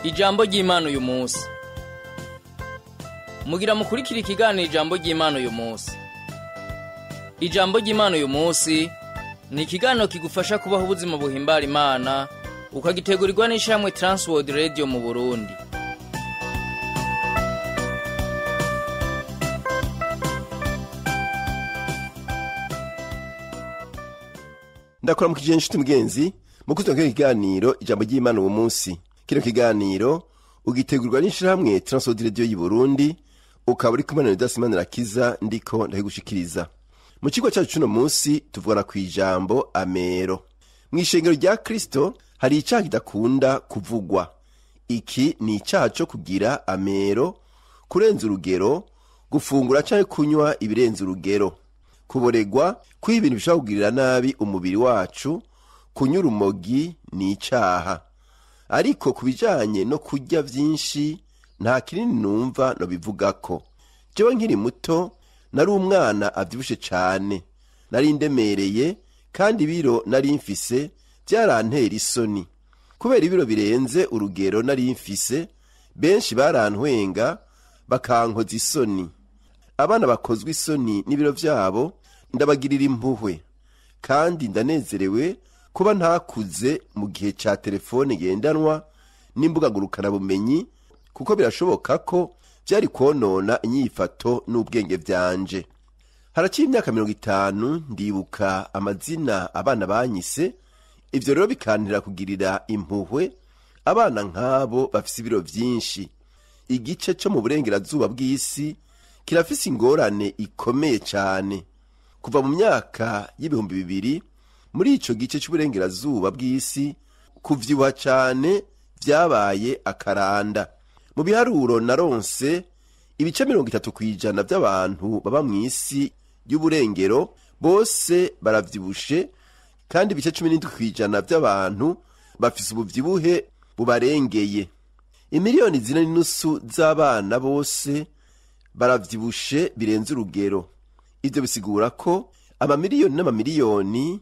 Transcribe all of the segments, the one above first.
Ijambo ry'Imana uyu munsi. Mugira mukurikira ikiganiro Ijambo ry'Imana uyu munsi. Ijambo ry'Imana uyu munsi ni ikiganiro kigufasha kubaho ubuzima buhimbara Imana, ukagitegurirwa n'ishirahamwe Transworld Radio mu Burundi. Ndakuramukije inshuti mugenzi, mukuze kino kiganiro Ijambo ry'Imana uyu munsi. Kino kiganiro ugitegurwa n'ishirahamwe Transworld Radio y'u Burundi, ukaba uri kumwe na Judas Manirakiza ndiko ndahigushikiriza. Mu kigo cyacu cuno munsi tuvugana ku ijambo amero. Mu ishengero rya Kristo hari icaha kidakunda kuvugwa. Iki ni icaha co kugira amero, kurenza urugero, gufungura canke kunywa ibirenze urugero, kuboregwa kw'ibintu bishobora kugirira nabi umubiri wacu, kunywa urumogi ni icaha. Ariko ku bijanye no kurya vyinshi nta kinini numva no bivugako. Jewe nkiri muto nari umwana avyibushe cane, nari ndemereye kandi ibiro nari mfise vyarantera isoni. Kubera ibiro birenze urugero nari mfise, benshi barantwenga bakankoza isoni. Abana bakozwe isoni n'ibiro vyabo ndabagirira impuhwe, kandi ndanezerewe kuba ntakuze mu gihe ca telefone ngendanwa n'imbuga ngurukanabumenyi, kuko birashoboka ko vyari kwonona inyifato n'ubwenge vyanje. Haraciye imyaka 50 ndibuka amazina abana banyise, ivyo rero bikantera kugirira impuhwe abana nk'abo bafise ibiro vyinshi. Igice co mu burengerazuba bw'isi kirafise ingorane ikomeye cane. Kuva mu myaka y'2000 muri ico gice c'uburengerazuba bw'isi kuvyibuha cane vyabaye akaranda. Mu biharuro naronse, ibice 30% by'abantu baba mw'isi y'uburengero bose baravyibushe, kandi ibice 17% by'abantu bafise ubuvyibuhe bubarengeye. Imiliyoni 4.5 z'abana bose baravyibushe birenze urugero. Ivyo bisigura ko amamiliyoni n'amamiliyoni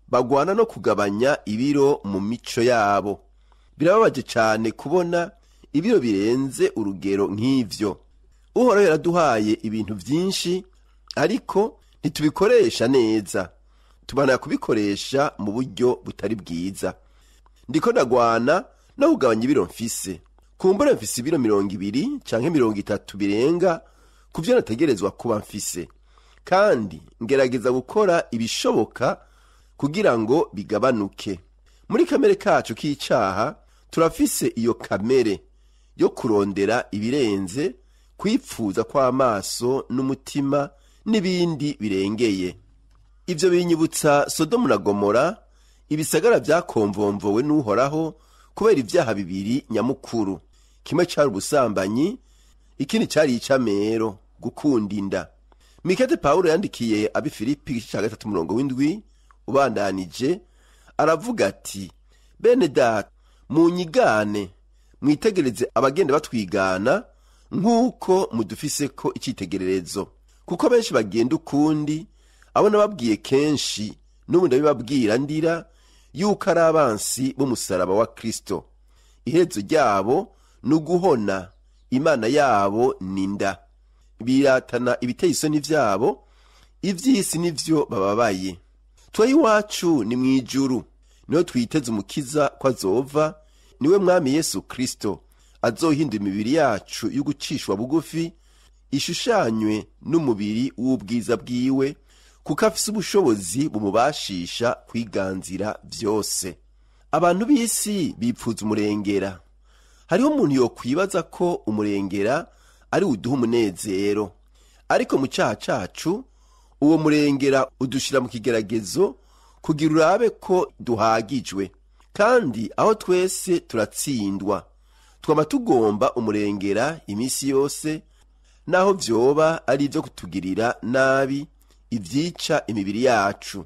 bagwana no kugabanya ibiro mu mico yabo. Birababaje cane kubona ibiro birenze urugero nk'ivyo. Uhoraho yaraduhaye ibintu vyinshi, ariko ntitubikoresha neza. Tubana kubikoresha mu buryo butari bwiza. Ndiko ndagwana no kugabanya ibiro mfise. Kumbura mfise ibiro 20 canke 30 birenga kuvyo nategerezwa kuba mfise, kandi ngerageza gukora ibishoboka kugira ngo bigabanuke. Muri kamere kacu k'icaha turafise iyo kamere yo kurondera ibirenze, kwipfuza kw'amaso n'umutima n'ibindi birengeye. Ivyo binyibutsa Sodomu na Gomora, ibisagara vyakomvomvowe n'Uhoraho kubera ivyaha bibiri nyamukuru. Kimwe cari ubusambanyi, ikindi cari icamero, gukunda inda. Mikete Paulo yandikiye abi Filipi igice ca 3:7 ubandanije aravuga ati: bene data, munyigane, mwitegereze abagenda batwigana nk'uko mudufise ko icitegererezo. Kuko benshi bagenda ukundi, abo nababwiye kenshi n'ubu ndabibabwira ndira, yuko ari abansi b'umusaraba wa Kristo. Iherezo ryabo ni uguhona, Imana yabo ni nda. Biratana ibiteye isoni vyabo, ivy'isi nivyo bababaye. Twe iwacu ni mw'ijuru, niho twiteze umukiza ko azova, niwe Mwami Yesu Kristo azohindura imibiri yacu y'ugucishwa bugufi, ishushanywe n'umubiri w'ubwiza bwiwe, kuko afise ubushobozi bumubashisha kwiganzira vyose. Abantu b'isi bipfuza umurengera. Hariho umuntu yokwibaza ko umurengera ari uduha umunezero, ariko mu caha cacu uwo murengera udushira mu kigeragezo kugira urabe ko duhagijwe. Kandi aho twese turatsindwa, twama tugomba umurengera imisi yose, naho vyoba ari ivyo kutugirira nabi, ivyica imibiri yacu.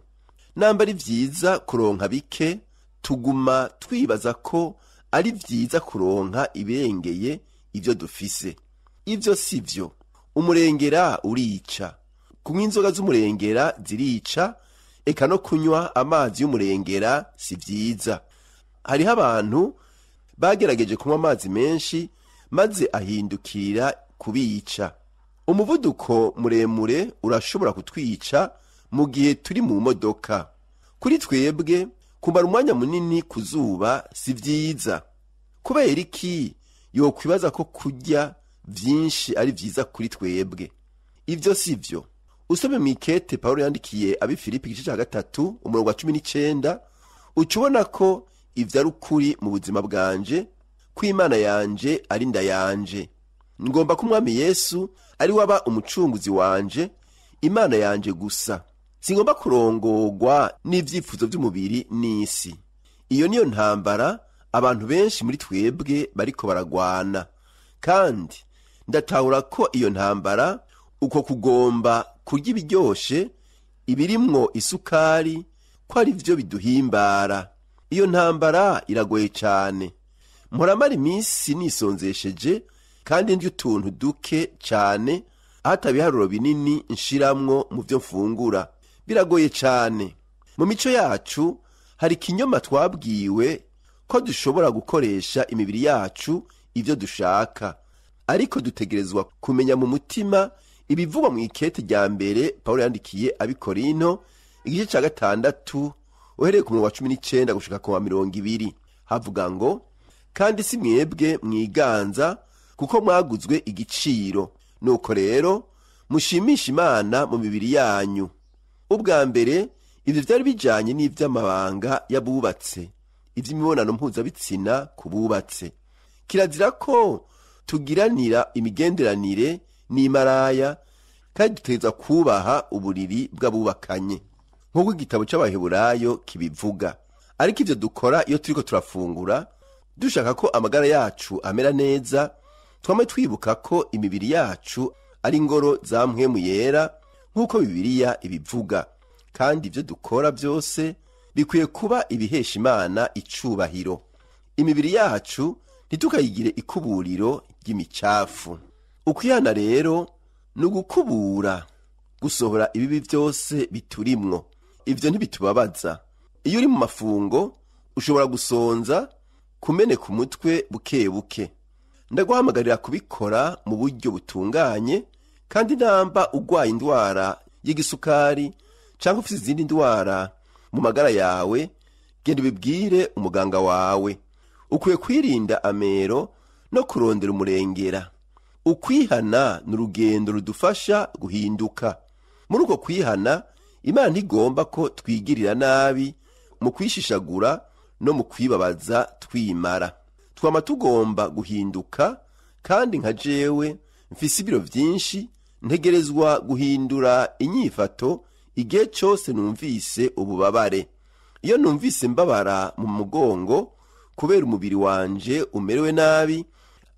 Namba ari vyiza kuronka bike, tuguma twibaza ko ari vyiza kuronka ibirengeye ivyo dufise. Ivyo sivyo. Umurengera urica. Kunywa inzoga z'umurengera zirica, eka no kunywa amazi y'umurengera si vyiza. Hariho abantu Bagerageje kunywa amazi menshi maze ahindukirira kubica. Umuvuduko muremure urashobora kutwica mu gihe turi mu modoka. Kuri twebwe kumara umwanya munini ku zuba si vyiza. Kubera iki yokwibaza ko kurya vyinshi ari vyiza kuri twebwe? Ivyo si vyo. Usome mw'ikete Pawulo yandikiye ab'i Filipi igice ca 3 umurongo wa 19, uca ubona ko ivyo ari ukuri mu buzima bwanje, ko Imana yanje ari nda yanje. Ngomba ko Umwami Yesu ari we aba umucunguzi wanje, Imana yanje gusa. Singomba kurongorwa n'ivyifuzo vy'umubiri n'isi. Iyo niyo ntambara abantu benshi muri twebwe bariko baragwana. Kandi ndatahura ko iyo ntambara, uko kugomba kurya ibiryoshe, ibirimwo isukari, ko ari vyo biduhimbara. Iyo ntambara iragoye cane. Mporamara iminsi nisonzesheje kandi ndya utuntu duke cane, ata biharuro binini nshiramwo mu vyo mfungura. Biragoye cane. Mu mico yacu hari ikinyoma twabwiwe ko dushobora gukoresha imibiri yacu ivyo dushaka, ariko dutegerezwa kumenya mu mutima ibivugwa mu ikete rya mbere Pawulo yandikiye ab'i Korinto igice ca 6 uhereye ku murongo wa 19 gushika ku wa 20. Havuga ngo: kandi si mwebwe mwiganza, kuko mwaguzwe igiciro. Nuko rero mushimisha Imana mu mibiri yanyu. Ubwa mbere ivyo vyari bijanye n'ivy'amabanga y'abubatse, ivy'imibonano mpuzabitsina ku bubatse. Kirazira ko tugiranira imigenderanire n'imaraya, kandi dutegerezwa kubaha uburiri bw'abubakanye, nk'uko igitabo c'Abaheburayo kibivuga. Ariko ivyo dukora iyo turiko turafungura, dushaka ko amagara yacu amera neza, twame twibuka ko imibiri yacu ari ingoro za mpwemu yera, nk'uko Bibiliya ibivuga. Kandi ivyo dukora byose bikwiye kuba ibihesha Imana icubahiro. Imibiri yacu ntitukayigire ikuburiro ry'imicafu. Ukwihana rero ni ugukubura, gusohora ibibi byose biturimwo. Ivyo ntibitubabaza. Iyo uri mu mafungo ushobora gusonza, kumeneka umutwe buke buke. Ndaguhamagarira kubikora mu buryo butunganye, kandi namba ugwaye indwara y'igisukari canke ufise izindi ndwara mu magara yawe, genda ubibwire umuganga wawe. Ukwiye kwirinda amero no kurondera umurengera. Ukwihana ni urugendo rudufasha guhinduka. Muri uko kwihana, Imana ntigomba ko twigirira nabi mu kwishishagura no mu kwibabaza twimara. Twama tugomba guhinduka, kandi nka jewe mfise ibiro vyinshi, ntegerezwa guhindura inyifato igihe cose numvise ububabare. Iyo numvise mbabara mu mugongo kubera umubiri wanje umerewe nabi,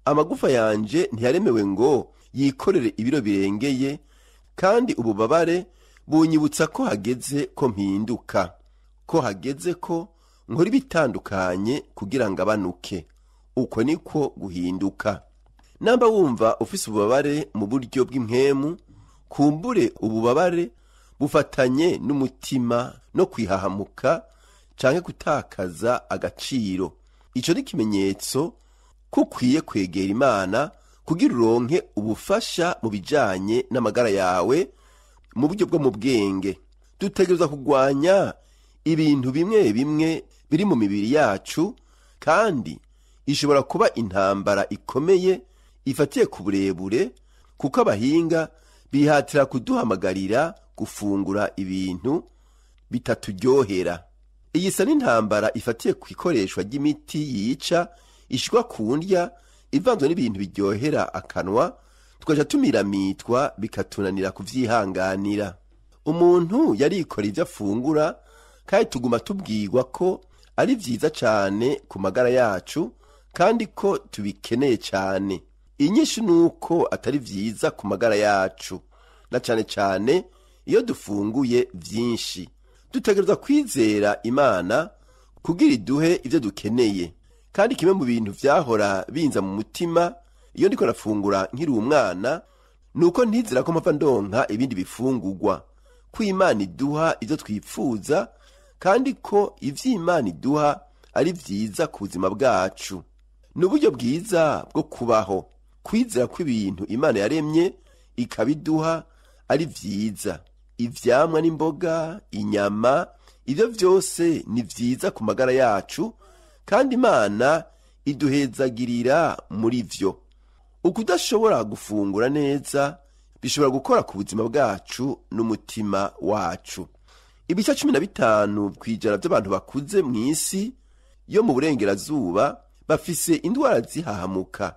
amagufa yanje ntiyaremewe ngo yikorere ibiro birengeye, kandi ububabare bunyibutsa ko hageze ko mpinduka, ko hageze ko nkora ibitandukanye kugira ngabanuke. Uko niko guhinduka. Namba wumva ufise ububabare mu buryo bw'impwemu, kumbure ububabare bufatanye n'umutima no kwihahamuka canke gutakaza agaciro. Ico ni ikimenyetso ko ukwiye kwegera Imana kugira uronke ubufasha mu bijanye n'amagara yawe mu buryo bwo mu bwenge. Dutegerezwa kugwanya ibintu bimwe bimwe biri mu mibiri yacu, kandi ishobora kuba intambara ikomeye ifatiye ku burebure, kuko abahinga bihatira kuduhamagarira gufungura ibintu bitaturyohera. Iyi isa n'intambara ifatiye ku ikoreshwa ry'imiti yica ishirwa ku ndya ivanzwe n'ibintu biryohera akanwa, tukaja tumiramitwa bikatunanira kuvyihanganira. Umuntu yarikora ivyo afungura, kandi tuguma tubwirwa ko ari vyiza cane ku magara yacu, kandi ko tubikeneye cane. Inyishu nuko atari vyiza ku magara yacu, na cane cane iyo dufunguye vyinshi. Dutegerezwa kwizera Imana kugira iduhe ivyo dukeneye. Kandi kimwe mu bintu vyahora binza mu mutima iyo ndiko nafungura nkiri umwana, nuko ntizera ko mpava ndonka ibindi bifungurwa, ko Imana iduha ivyo twipfuza, kandi ko ivyo Imana iduha ari vyiza ku buzima bwacu. Ni uburyo bwiza bwo kubaho. Kwizera kw'ibintu Imana yaremye ikabiduha ari vyiza. Ivyamwa n'imboga, inyama, ivyo vyose ni vyiza ku magara yacu, kandi Imana iduhezagirira muri vyo. Ukudashobora gufungura neza bishobora gukora ku buzima bwacu n'umutima wacu. Ibice 15% by'abantu bakuze mu isi yo mu burengerazuba bafise indwara zihahamuka.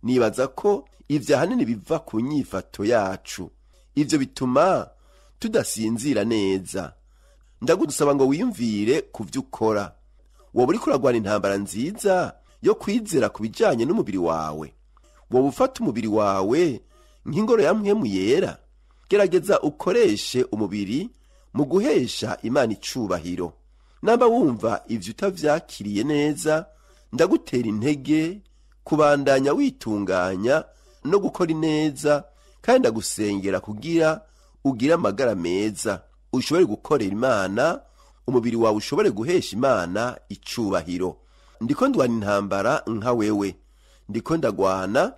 Nibaza ko ivyo ahanini biva ku nyifato yacu. Ivyo bituma tudasinzira neza. Ndagusaba ngo wiyumvire ku vyo ukora. Woba uriko uragwana intambara nziza yo kwizera ku bijanye n'umubiri wawe? Woba ufata umubiri wawe nk'ingoro ya Mpwemu Yera? Gerageza ukoreshe umubiri mu guhesha Imana icubahiro. Namba wumva ivyo utavyakiriye neza, ndagutera intege kubandanya witunganya no gukora ineza, kandi ndagusengera kugira ugire amagara meza, ushobore gukorera Imana, umubiri wawe ushobore guhesha Imana icubahiro. Ndiko ndwana intambara nka wewe, ndiko ndagwana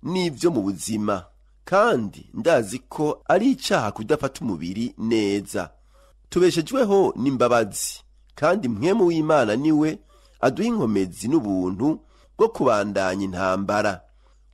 n'ivyo mu buzima, kandi ndazi ko ari icaha kudafata umubiri neza. Tubeshejweho n'imbabazi, kandi Mpwemu w'Imana niwe aduha inkomezi n'ubuntu bwo kubandanya intambara,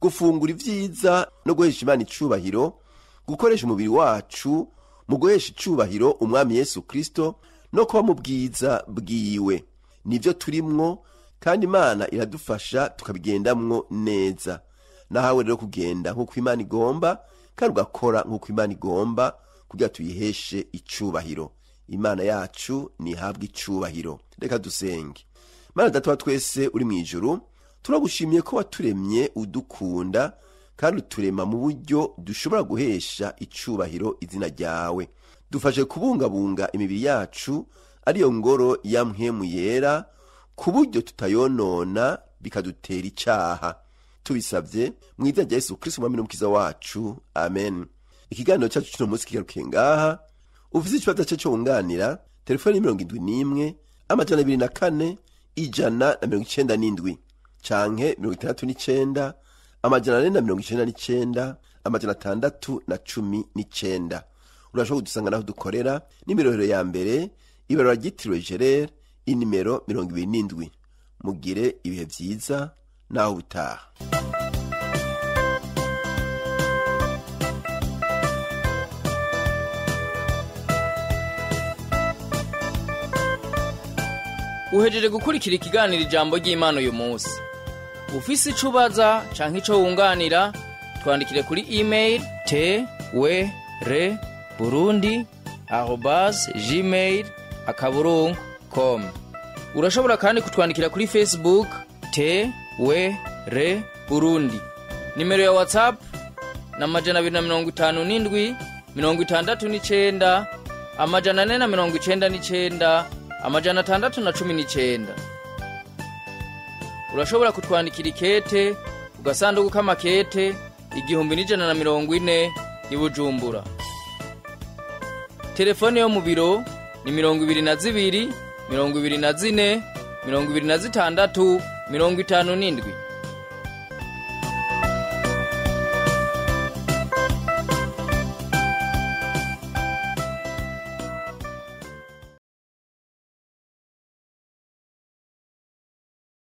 gufungura ivyiza no guhesha Imana icubahiro, gukoresha umubiri wacu mu guhesha icubahiro Umwami Yesu Kristo no kuba mu bwiza bwiwe. Nivyo turimwo, kandi Imana iradufasha tukabigendamwo neza. Nahawe rero kugenda nk'uko Imana igomba, kandi ugakora nk'uko Imana igomba, kugira tuyiheshe icubahiro. Imana yacu nihabwe icubahiro. Reka dusenge. Mana Data wa twese uri mw'ijuru, turagushimiye ko waturemye udukunda, kandi uturema mu buryo dushobora guhesha icubahiro izina ryawe. Dufashe kubungabunga imibiri yacu, ariyo ngoro ya Mpwemu Yera, ku buryo tutayonona bikadutera icaha. Tubisabye mu izina rya Yesu Kristo Umwami n'Umukiza wacu, amen. Ikiganiro cyacu cy'uno munsi kigarukiye ngaha. Ufise ikibazo cyo wunganira, telefoni 71 204 197 canke 69 499 619. Urashobora kudusanga naho dukorera n'imirohero ya mbere, ibarura ryitiriwe Gerere, inimero 27. Mugire ibihe vyiza naho ubutaha. Uhejeje gukurikira ikiganiro Ijambo ry'Imana uyu munsi. Ufise ico ubaza canke ico wunganira, twandikire kuri email twrburundi@gmail.com. Urashobora kandi kutwandikira kuri Facebook TWR Burundi. Nimero ya WhatsApp na 257 69 499 619. Urashobora kutwandikira ikete ku gasanduku k'amakete 1140 i Bujumbura. Telefone yo mu biro ni 22 24 26 57.